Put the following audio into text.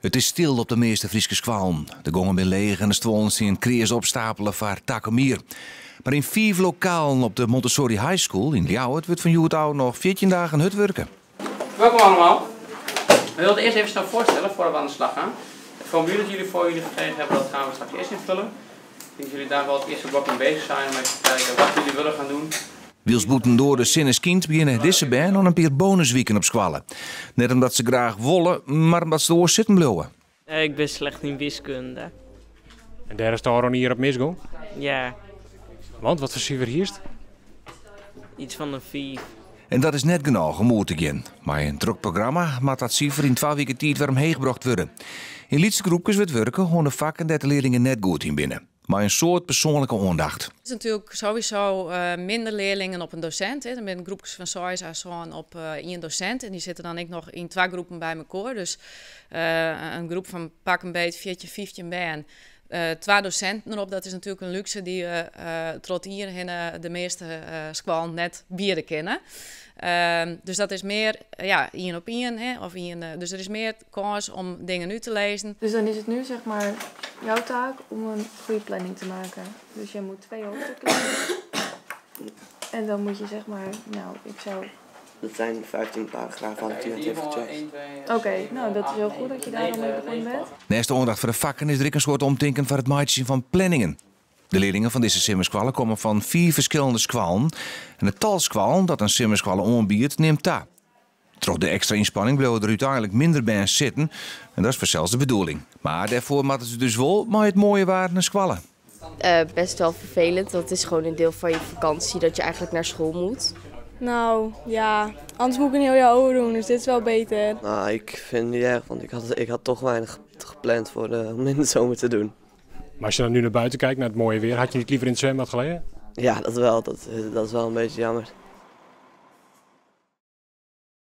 It is stil op de measte Fryske skoallen. De gongen binne leech en de stuollen stean kreas opstapele foar takom jier. Mar yn fiif lokalen op de Montessori High School yn Ljouwert wurdt fan hjoed ôf noch 14 dagen hurd wurke. Welkom allemaal. We willen het eerst even snel voorstellen voordat we aan de slag gaan. Het formulier dat jullie voor jullie gekregen hebben, dat gaan we straks eerst invullen. Ik denk dat jullie daar wel het eerste blok mee bezig zijn om even te kijken wat jullie willen gaan doen. Wylst bûtendoar de sinne skynt, begjinne dizze bern oan in pear bonuswiken op skoalle. Net omdat se graach wolle, mar omdat se oars sitten bliuwe. Ik bin slecht yn wiskunde. En dêr is it ôfrûne jier op misgong? Ja. Want, wat foar sifer hiest? Yts fan in 5. En dat is net genôch om oer te gean. Mei in drok programma moat dat sifer yn twa wike tiid wer omheech brocht wurde. Yn lytse groepkes wurdt wurke oan de fakken dêr't de learlingen net goed yn binne. Mei in soad persoanlike oandacht. It is natuerlik sowieso minder learlingen op in dosint. Der binne groepkes fan seis à sân op ien dosint en dy sitte dan ek noch yn twa groepen by mekoar. Dus in groep fan pak 'm beet 14, 15 bern, twa dosinten derop, dat is natuerlik in lúkse dy't we troch it jier hinne de measte skoallen net biede kinne. Dus dat is mear, ja, ien op ien, hè, of ien, dus der is mear kâns om dingen út te lizzen. Dus dan is het nu zeg maar jouw taak om een goede planning te maken. Dus jij moet twee hoofdstukken lezen. En dan moet je zeg maar, nou, ik zou... Dat zijn 15 paragrafen, had ik net even gecheckt. Oké, nou dat is heel goed dat je daar al mee begonnen bent. Neist de oandacht foar de fakken is der ek in soad omtinken foar it meitsjen fan planningen. De learlingen fan dizze simmerskoalle komme fan fiif ferskillende skoallen en it tal skoallen dat in simmerskoalle oanbiedt nimt ta. Troch de ekstra ynspanning bliuwe der úteinlik minder bern sitten en dat is fansels de bedoeling. Mar dêrfoar moatte se dus wol mei it moaie waar nei skoalle. Best wel vervelend, want het is gewoon een deel van je vakantie dat je eigenlijk naar school moet. Nou ja, anders moet ik een heel jaar over doen, dus dit is wel beter. Nou, ik vind het niet erg, want ik had toch weinig gepland om in de zomer te doen. Maar als je dan nu naar buiten kijkt, naar het mooie weer, had je niet liever in het zwembad gelegen? Ja, dat wel. Dat is wel een beetje jammer.